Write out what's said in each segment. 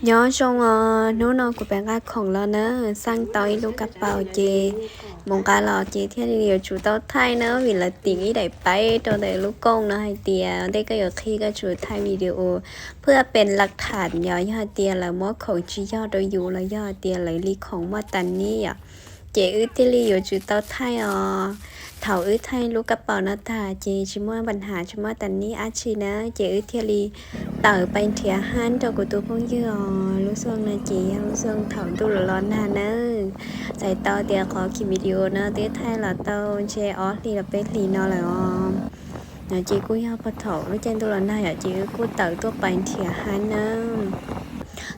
Nyob zoo os, hnub no kuv pem nqa khoom los na, xaj tau ib lub kab paus ces mus nqa los ces thiaj li yuav tsum tau thaij na, vim lawv tim ib daim paib rau ntawm lub kooj no hais tias ntej koj yuav qhib koj tsum thaij video phwj pes laj tham yom, yog hais tias lawv muab khoom tsis yog rau yus los yog hais tias lawv li khoom muaj tas nib yom. Ces wb thiaj li yuav tsum tau thaij os. Thaum wb thaij lub kab paus no tag ces tsis muaj pab ham tsis muaj tas nib dab tsi na, ces wb thiaj li tawm pais nrhiav hab rau kuv tus phooj ywg os. Lub xyoo no ces yog lub xyoo thaum ntuj los los nag nawb. Txhais tau tias qhov video no twb thaij los tau ntshe ob hlis los peb hlis no lawm os. No ces kuj yog puag thaum lub caij ntuj los nag yom, ces wb kuj tawm tuaj pais nrhiav hab na.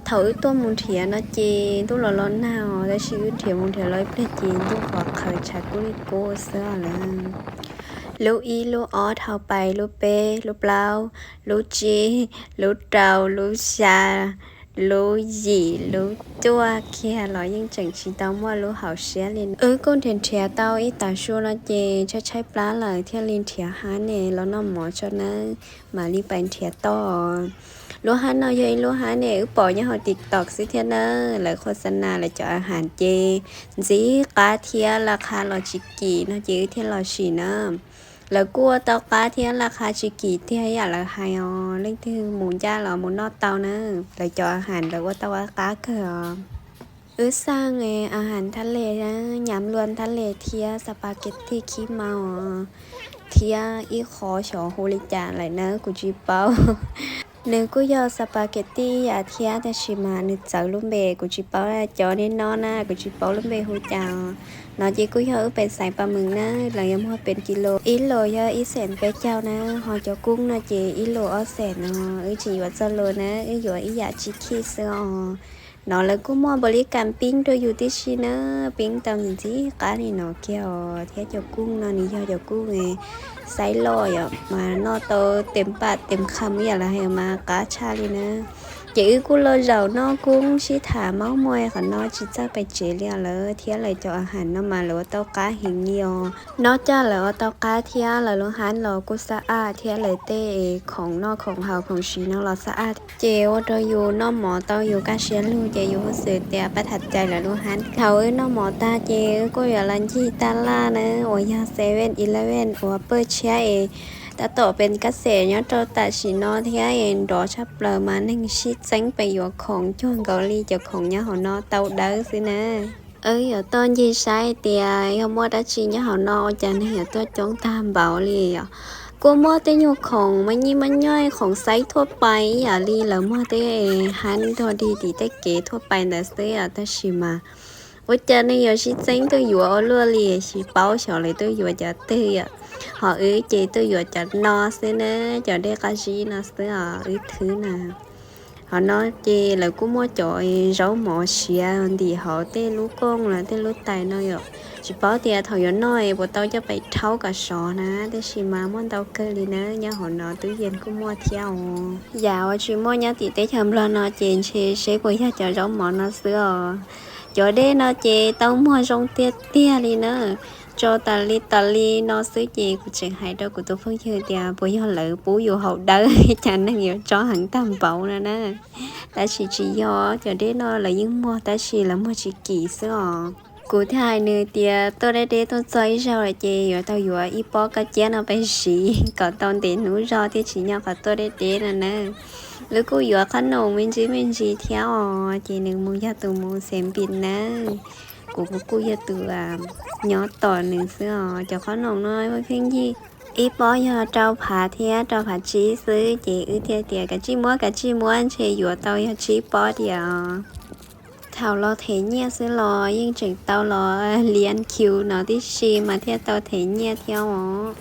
Thaum wb tuaj mus nrhiav no ces ntuj los los nag os, tab sis wb nrhiav mus nrhiav los ib pliag ces ntuj qhuav qhawv tshav kub li kub xwb os lawm. Lub ib lub ob dhau pais lub peb lub plaub lub tsib lub rau lub xya lub yim lub cuaj kiag los yeej tseem tsis tau muaj lub hauv siab li. Wb kuj nrhiav nrhiav tau ib tag su no ces tshaib tshaib plab lawm thiaj li nrhiav hab ne los noj mov tso nawb, mam li pais nrhiav toj. Lub hab no yog ib lub hab ne wb pom nyob hauv TikTok xwb thiab na, lawv qhua xa nas lawv cov a has ces ntxim qab thiab laj qha los tsis kim no ces wb thiaj los sim na. Lawv kuj ua tau qab thiab laj qha tsis kim tiag yam lawv hais os, leej twg mus ncaj los mus noj tau na, lawv cov a has lawv ua tau qab kawg os. Wb xaj a has thab le, nyam luaj thab le thiab xas pas kev tij khib mau thiab ib qho xyov hu li cas lawm na kuv tsis paub. Nws kuj yog xas pas kev tij ib yam thiab tab sis mas nws txawv lub npe kuv tsis paub, cov nej noj na kuv tsis paub lub npe hu cas. No ces kuj yog wb pes xaiv pas meem na, lawv yuav muag pes kis lus, ib lus yog ib xees peb caug na, ho cov kub no ces ib lus ob xees no, wb tsis yuav txog lus na, wb yuav ib yam tsis khij xwb os. No lawv kuj muaj npaum li kas pib rau yus tib si na, pib tau ntxim ntxim qab li no kiag os, thiab cov kub no nws yog cov kub xaiv loj yom, mas noj tau tes pam tes qha ib yam lawv hais mas qab tshaj li na. Ces wb kuj los zaum noj kub sib tham maub muaj qhov no tsis txawj pes tsev li os lawm, thiab lawv cov a has no mas lawv ua tau qab heev li os. Noj coj lawv ua tau qab thiab lawv lub hab los kuj xab aj thiab lawv tej khoom noj khoom haus khoom siv no los xab aj, ces ua rau yus noj mov tau yus kaj siab lug ces yus huj xwm tias pab tham cai lawv lub hab. Thaum wb noj mov tag ces wb kuj yuav los ncig taj laj na, uas yog seven eleven uas pawg tshiab es tab tom pes kab xes nyob rau tam sim no thiab es nrov tshaj plaws mas neeg sib txeeb pes yuav khoom cuag nkaus li cov khoom nyob hauv no tau dawb xwb na. Wb yuav tuaj ncig saib tias yog muaj dab tsi nyob hauv no ua cas neeg yuav tuaj coob tag npaum li yom. Kuj muaj tej nyuag khoom maj nyij maj nyob khoom xaiv thuaj pais ib yam li lawv muag tej hab dog dig tim tej kev thuaj pais ntawd xwb os, tab sis mas ua cas neeg yuav sib txeeb tuaj yuav ua luaj li, tsis paub xyov lawv tuaj yuav cov twg yom. Ho wb ces tuaj yuav cov no xwb na, cov dej qab zib no xwb os wb thwb na. Hauv no ces lawv kuj muaj cov zaub mov siav ntim hauv tej lub kooj los tej lub tais no yom. Tsis paub tias thaum yuav noj es puas tau coj pem rhaub kom sov na, tab sis mas muaj ntau kawg li na, nyob hauv no tub yees kuj muaj thiab os. Yam uas tsis muaj nyob tim teb chaws Nplog no ces ntshe seb puas yog cov zaub mov no xwb os. Cov dej no ces tau muag zoo tiag tiag li na. Tso tas li tas li no xwb ces kuv tseem hais rau kuv tus phooj ywg tias puas yog lawv pub yus haus dawb cas neeg yuav tso heev tag npaum no na. Tab sis tsis yog, cov dej no lawv yeej muag tab sis lawv muag tsis kim xwb os. Kuv thiaj hais nws tias tuaj deb deb tuaj txog ib zaug lawm ces yuav tau yuav ib pob kab ciab no pes siv kom tau ntev hnub zog thiaj tsis nyog qhov tuaj deb deb no na. Wb kuj yuav qhob noom me ntsis me ntsis thiab os, ces nws mus yog tus mus xem npis nawb. Kuv kuj yog tus nyob tos nws xwb os. Cov qhob noom no pheej yig ib pob yog rau phav thiab rau phav tsib xwb, ces wb thiaj tias kav tsij muab kav tsij muab ntshe yuav tau yog tsib pob tiag os. Thaum los them nyiaj xwb los yeej tseem tau los liab khiu no tib si mas thiaj tau them nyiaj thiab os.